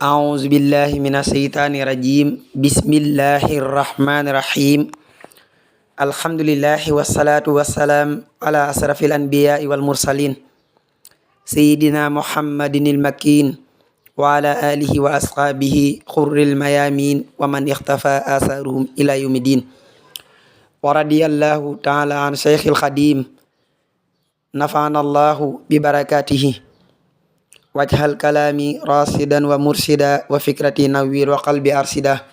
أعوذ بالله من الشيطان الرجيم بسم الله الرحمن الرحيم الحمد لله والصلاة والسلام على أشرف الأنبياء والمرسلين سيدنا محمد المكين وعلى آله وأصحابه خر الميامين ومن اختفى آثارهم إلى يوم الدين ورضي الله تعالى عن شيخ الخديم نفعنا الله ببركاته wajhal kalaami rasidan wa mursida wa fikrati nawwir wa qalbi arsida.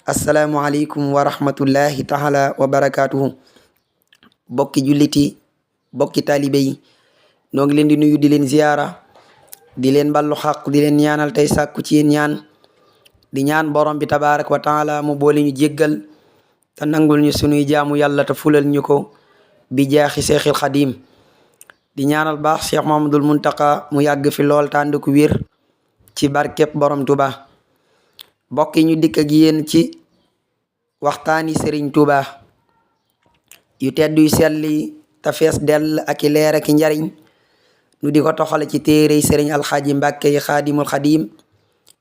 Assalaamu aleykum wa rahmatullahi taala wa barakatuhu. bokki julliti bokki taalibe yi noo ngi leen di nuyu di leen ziyaara di leen ballu xaq di leen ñaanal tey sàkku ci yéen ñaan di ñaan borom bi tabaaraka wa taala mu boole ñu jéggal te nangul ñu sunuy jaamu yàlla te fulal ñu ko bi jaaxi seexil xadim di ñaanal baax Cheikh Mahamadul Muntaka mu yàgg fi lool tànd ku wér ci barkeb borom Tuuba. mbokk yi ñu dikk ak yéen ci waxtaani Sëriñ Tuuba yu tedd yu selli te fees dell ak i leer ak i njariñ nu di ko toxale ci téerey Sëriñ Alxaaji Mbàkke yi Xaadimul Xadim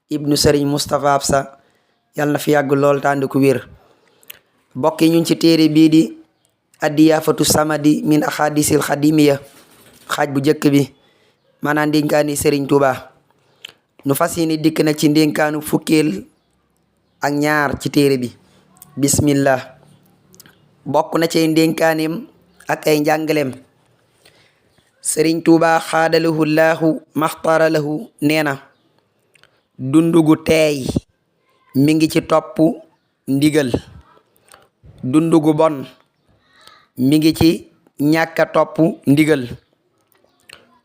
ibnu Sëriñ Mustapha Absa yàlla na fi yàgg lool tànd ku wér. mbokk yi ñu ci téere bii di Addiyaafatu Samadi min Axaadiisil Xadimiya xaaj bu njëkk bi maanaam ndénkaani Sëriñ Tuuba nu fas yéene dikk nag ci ndénkaanu fukkeel ak ñaar ci téere bi. bismillah. bokk na ci ndénkaaneem ak ay njàngaleem Sëriñ Tuuba xaadalahu laahu maxtara lahu nee na dundugu teey mi ngi ci topp ndigal, dundugu bon mi ngi ci ñàkka topp ndigal,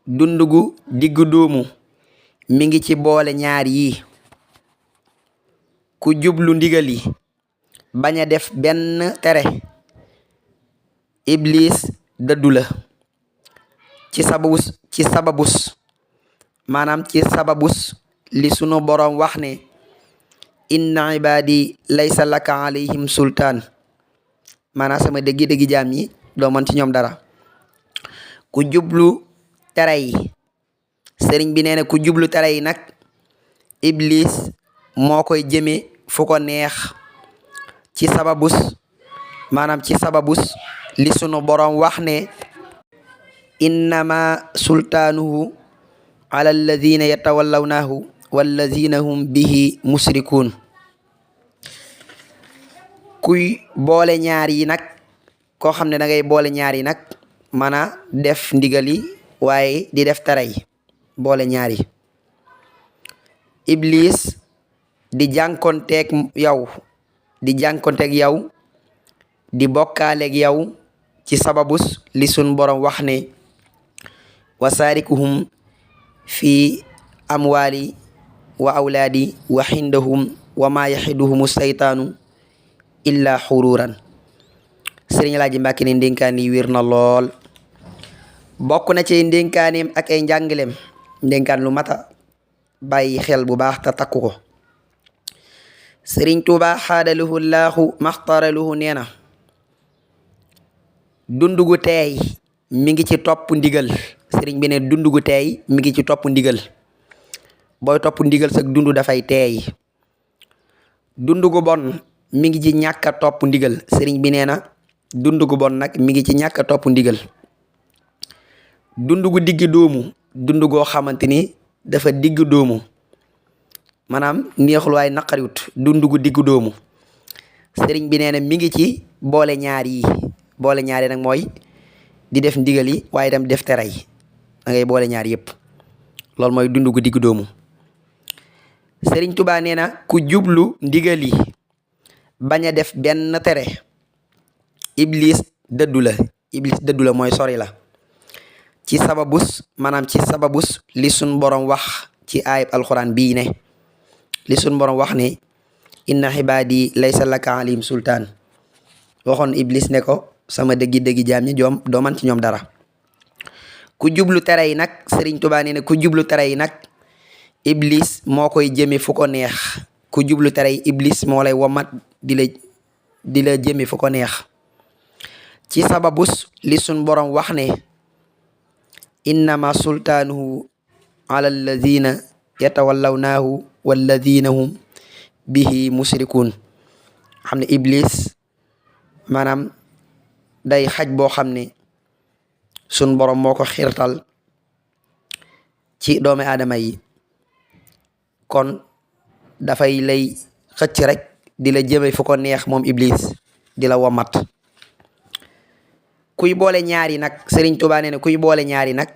dundugu diggu doomu mi ngi ci boole ñaar yi. ku jublu ndigal yi bañ a def benn tere iblis dëddu la ci sababus maanaam ci sababus li sunu boroom wax ne inna ibadi laysa laka alayhim sultaan, maanaam sama dëggi-dëggi jaam yi doo mën ci ñoom dara. ku jublu tere yi sëriñ bi nee na ku jublu tere yi nag iblis moo koy jëme fu ko neex ci sababus maanaam ci sababus li sunu boroom wax ne innama sultaanuhu ala alladina yatawallawnahu walladina hum bihi musrikuun. kuy boole ñaar yi nag koo xam ne da ngay boole ñaar yi nag mën a def ndigal yi waaye di def tere yi, boole ñaar yi. iblis di jànkonteeg yow di bokkaaleeg yow ci sababus li sun borom wax ne wasaarikuhum fi amwaali wa awlaadi wa xindahum wa ma yaxiduhumu saytaanu illa xururan. Sëriñ Alaaji Mbàkke ne ndénkaan yi wér na lool. bokk na ci ndénkaaneem ak ay njàngaleem ndénkaan lu mata bàyyi xel bu baax te takku ko. Sëriñ Tuuba xaadaluhu laahu maxtaraluhu nee na dundugu teey mi ngi ci topp ndigal. sëriñ bi ne dundugu teey mi ngi ci topp ndigal. booy topp ndigal sag dundu dafay teey. dundugu bon mi ngi ci ñàkk a topp ndigal. sëriñ bi nee na dundugu bon nag mi ngi ci ñàkk a topp ndigal. dundugu digg doomu dundu goo xamante ni dafa digg doomu maanaam neexul waaye naqariwut, dundugu digg doomu sëriñ bi nee na mi ngi ci boole ñaar yi. boole ñaar yi nag mooy di def ndigal yi waaye dem def tere yi, da ngay boole ñaar yépp. loolu mooy dundugu digg doomu. Sëriñ Tuubaa nee na ku jublu ndigal yi bañ a def benn tere iblis dëddu la mooy sori la ci sababus maanaam ci sababus li sun borom wax ci ayib alxuraan bii ne li sun borom wax ne inna xibaadi laysa laka alayhim sultaan. waxoon iblis ne ko sama dëggi-dëggi jaam ñi doo man ci ñoom dara. ku jublu tere yi nag Sëriñ Tuubaa nee na ku jublu tere yi nag iblis moo koy jëme fu ko neex. ku jublu tere yi iblis moo lay womat di la jëme fu ko neex ci sababus li sun borom wax ne innama sultaanuhu ala alladina yatawallawnaahu walladina hum bihi musrikuun. xam ne iblis maanaam day xaj boo xam ne sun borom moo ko xiirtal ci doomi aadama yi, kon dafay lay xëcc rek di la jëme fu ko neex moom iblis, di la womat. kuy boole ñaari nag Sëriñ Tuubaa nee na kuy boole ñaari nag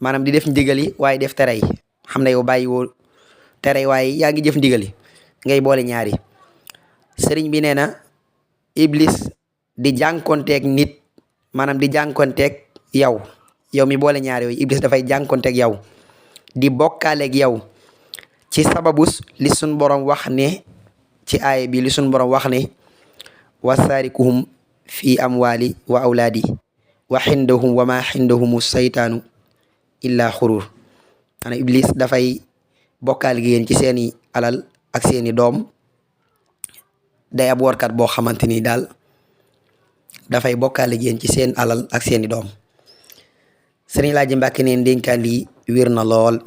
maanaam di def ndigal yi waaye def tere yi, xam ne yow bàyyi woo tere waaye yaa ngi jëf ndigal yi, ngay boole ñaari. sëriñ bi nee na iblis di jànkonteeg nit, maanaam di jànkonteeg yow mi boole ñaari yooyu, iblis dafay jànkonteeg yow di bokkaaleeg yow ci sababus li sun borom wax ne ci aaya bi, li sun borom wax ne wasaarikuhum fi amwaali wa awlaadi wa xindahum wa ma xindahumu saytaanu illa xurur. maanaam iblis dafay bokkaale gi yéen ci seeni alal ak seeni doom, day ab workat boo xamante ni daal dafay bokkaale gi yéen ci seen alal ak seeni doom. Sëriñ Laaji Mbàkke neen ndénkaan lii wér na lool,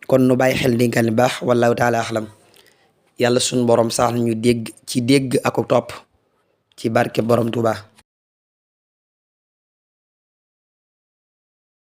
kon nu bàyyi xel ndénkaan li baax. wallahu taala axlam. yàlla sun borom sax ñu dégg ci dégg ak topp ci barke borom Tuubaa.